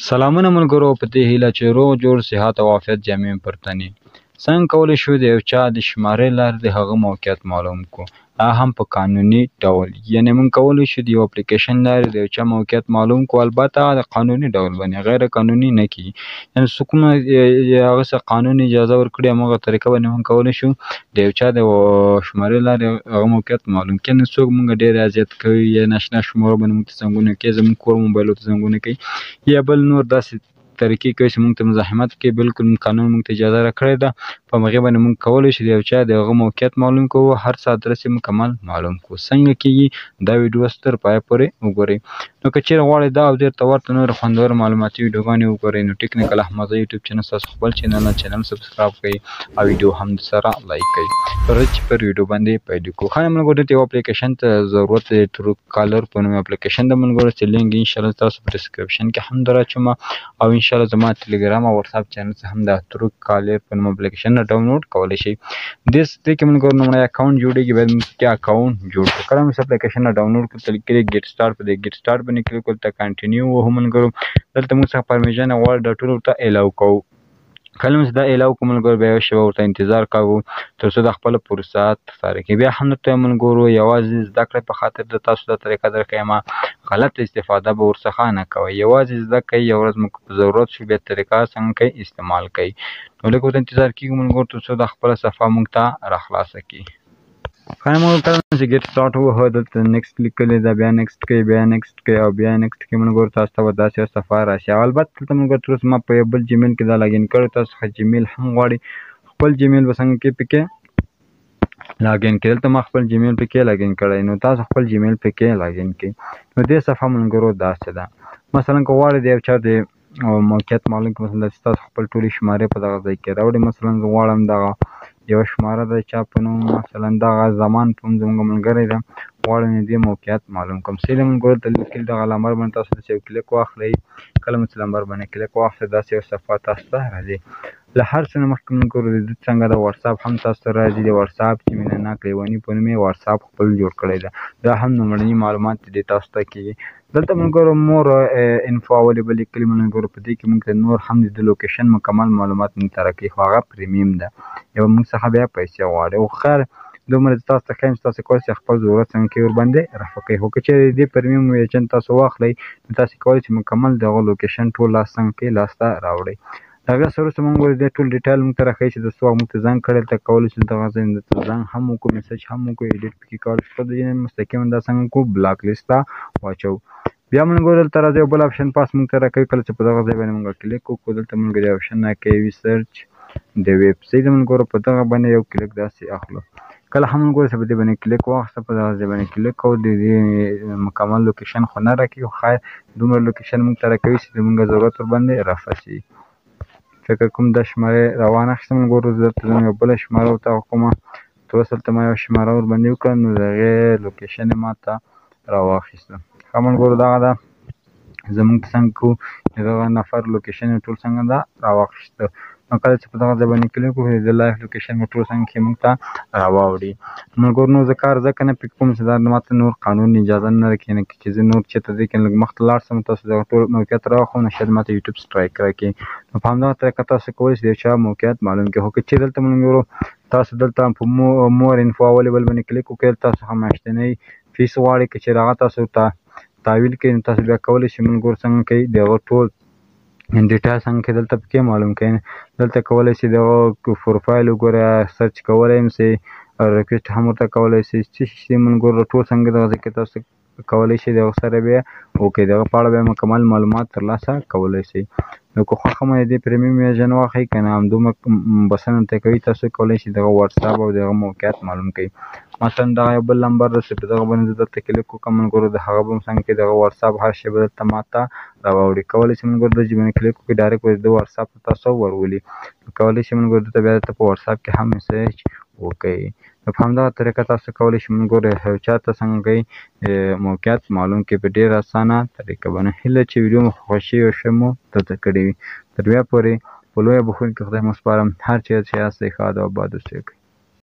سلامونه ملګرو، په دې هیله چې روغ جوړ، صحت او عافیت جامې پر تن یې. څنګه کولی شو د یو چا د شمارې لارې د هغه موقعیت معلوم کړو، هغه هم په قانوني ډول؟ یعنې موږ کولی شو د یو اپلیکیشن لارې د یو چا موقعیت معلوم کړو، البته د قانوني ډول باندې، غیر قانوني نه کېږي. یعنې څوک هغه څه قانون اجازه ورکړي، هماغه طریقه باندې موږ کولی شو د یو چا د شمارې لارې هغه موقعیت معلوم کړو. یعنې څوک موږ ډېر اذیت کوي یا ناشنا شمارو باندې موږ ته زنګونه کوي، زموږ کور موبایلو ته زنګونه کوي یا بل نور داسې طریقې کوي چې موږ ته مزاحمت کوي، بالکل قانون موږ ته اجازه راکړې ده، په همغې باندې موږ کولی شو د یو چا د هغه موقعیت معلوم کړو، هر څه ادرس یې مکمل معلوم کړو. څنګه کېږي دا ویډیو تر پایه پورې وګورئ. نو که چېرې غواړئ دا او ډېر ته ورته نور خوندور معلوماتي ویډیوګانې وګورئ، نو ټیکنیکل احمدزی یوټیوب چینل ستاسو خپل چینل سبسکرایب کړئ او ویډیو هم سره لایک کړئ. راځئ چې پر ویډیو باندې پیل کړو. ښه ملګرو، دلته یو اپلیکیشن ته ضرورت دی، ټرو کالر په نوم اپلیکیشن د ملګرو چې لینک انشاءالله تاسو په ډسکرپشن کې هم دراچوم، او انشاءالله زما ټلګرام او واتساپ چینل څخه هم د ټرو کالر په نوم اپلیکیشن ډاونلوډ کولی شئ. دې کې ملګرو لومړی اکاونټ جوړېږي، باید موږ کې اکاونټ جوړ کړو. کله موږ اپلیکیشن ډاونلوډ کړو، تل کې ګیټ سټارټ، په دې ګیټ سټارټ باندې کلیک وکړو، ته کنټینیو وهو. ملګرو دلته موږ څخه پرمیشن غواړي، دا ټول ورته الاو کوو. کله موږ دا الاو کوو ملګرو، بیا یو شېبه ورته انتظار کوو تر څو د خپله پروسه ترسره کړي. بیا هم درته ملګرو یوازې زده کړې په خاطر د تاسو دا طریقه درښیم، غلط استفاده به ورڅخه نه کوئ، یوازې زده کړئ. یو ورځ موږ په ضرورت شو بیا طریقه څنګه کوئ استعمال کړئ. نو لږ ورته انتظار کېږو ملګرو تر څو دا خپله صفحه موږ ته راخلاصه کړي. ښه ملګرو، کله چې ګیټ سټارټ ووهو، دلته نیکسټ لیکلی ده، بیا نیکسټ کوي، بیا نیکسټ کوي او بیا نیکسټ کوي. ملګرو تاسو ته به داسې یو صفحه راشي. او البته دلته ملګرو تر اوسه ما په یو بل جیمیل کې دا لاګین کړی، تاسو څخه جیمیل هم غواړي، خپل جیمیل به څنګه کې پکې لاګین کړئ. دلته ما خپل جیمیل پکې لاګین کړی، نو تاسو خپل جیمیل پکې لاګین کړئ. نو دې صفحه ملګرو داسې ده. مثلا که غواړئ د یو چا د موقعیت معلوم کړئ، مثلا داسې تاسو خپل ټولې شمارې په دغه ځای کې راوړئ. مثلا زه غواړم دغه یوه شماره د چا په نوم، مثلا دغه زمان په نوم زموږ ملګری ده، غواړم د دې موقعیت معلوم کړم. صحیح ده ملګرو، دلته لیکلي دغه لمبر باندې تاسو داسې یو کلیک واخلئ. کله مو چې لمبر باندې کلیک واخلئ، داسې یو صفحه تاسو ته راځي. له هر څه نه مخکې ملګرو د دې څنګه د واتساپ هم تاسو ته راځي. د واتساپ چې مینه ناک لیوني په نوم یې واتساپ خپل جوړ کړی ده، دا هم لومړني معلومات دې تاسو ته کېږي. دلته ملګرو مور انفو اویلیبل لیکلي ملګرو، په دې کې موږ ته نور هم د دې لوکیشن مکمل معلومات موږ ته راکوي، خو هغه پریمیم ده، یو موږ څخه بیا پیسې غواړي. خو خیر دومره چې تاسو ته ښیم چې تاسو کولی شئ خپل ضرورت څنګه کوي ورباندې رفع کړئ. خو که چېرې د دې پریمیم ورژن تاسو واخلئ، نو تاسو کولی شئ مکمل دغه لوکیشن ټول لاس څنګه کوي لاسته راوړئ. د هغې سره وروسته موږ ګورو دې ټول ډیټیل موږ ته راښیي چې د څه وخت موږ ته زنګ کړی. دلته کولی شو دغه ځای دلته زنګ هم وکړو، میسج هم وکړو، ایډیټ پکې کولی شو، د دې مستقیما دا څنګه کړو بلاک لیست ته واچوو. بیا موږ ګورو دلته راځي یو بل اپشن پاس موږ ته راکوي. کله چې په دغه ځای باندې موږ کلیک وکړو، دلته موږ د اپشن راکوي سرچ د ویب. صحیح ده ملګرو، په دغه باندې یو کلیک داسې اخلو. کله هم ملګرو چې په دې باندې کلیک واخیسته، په دغه ځای باندې کلیک کوو، د دې مکمل لوکیشن خو نه راکوي، خو خیر دومره لوکیشن موږ ته راکوي چې زموږ ضرورت ورباندې رفع شي. فکر کوم دا شماره روانه اخیسته ملګرو، زه دلته ځم یو بله شماره ورته کومه تر اوسه دلته ما یوه شماره ورباندې وکړه، نو د هغې لوکیشن یې ما ته راواخیسته. ښه ملګرو، دغه ده زموږ څنګه کوو دغه نفر لوکیشن یې ټول څنګه ده راواخیسته. نو کله چې په دغه ځای باندې کلیک وکړو، د لایف لوکیشن به ټول څنګه کې موږ ته راواوړي. ملګرو نو زه کار ځکه نه پکې کوم چې دا ما ته نور قانون اجازه نه راکوي، نه چې زه نور چېرته دې کې لږ مخته لاړ شم تاسو دغه ټول موقعیت راوښوم، نو شاید ما ته یوټیوب سټرایک راکړي. نو په همدغه طریقه تاسو کولی شئ د یو چا موقعیت معلوم کړئ. خو که چېرې دلته ملګرو تاسو دلته په مور انفو اویلیبل باندې کلیک وکړئ، تاسو هم میاشتنی فیس غواړئ، که چېرې هغه تاسو ته تحویل کړئ، نو تاسو بیا کولی شئ ملګرو څنګه کوئ د هغه ټول ډیټا څنګه کې دلته پکې معلوم کړئ. دلته کولی شئ دغه پروفایل وګورئ، سرچ کولی هم شئ، ریکویسټ هم ورته کولی شئ، څه شي ملګرو ټول څنګه دغه ځای کې تاسو کولی شئ دغه سره بیا وکړئ، دغه په اړه بیا مکمل معلومات ترلاسه کولی شئ. نو که خوښه مو دې پریمیم ورژن واخلئ، که نه همدومره بسنه ورته کوي، تاسو کولی شئ دغه واتساپ او دغه موقعیت معلوم کړئ. مثلا دغه یو بل نمبر ده چې په دغه باندې زه دلته کلیک وکړم ملګرو، د هغه به هم څنګه کې دغه واتساپ هر شی به دلته ما ته راواوړي. کولی شئ ملګرو د باندې کلیک وکړئ، ډایرکټ به د واتساپ ته تاسو ورولي. نو کولی شئ ملګرو دلته بیا دلته په واتساپ کې هم میسج وکړئ. نو په همدغه طریقه تاسو کولی شئ ملګرو یو چا ته څنګه کوئ موقعیت معلوم کړئ په ډېره اسانه طریقه باندې. هیله چې ویډیو مو خوښه شوې او ښه مو درته کړې وي. تر بیا پورې په لویه بښونکي خدای مو سپارم. هر چېرې چې یاست ښاد او اباد اوسئ.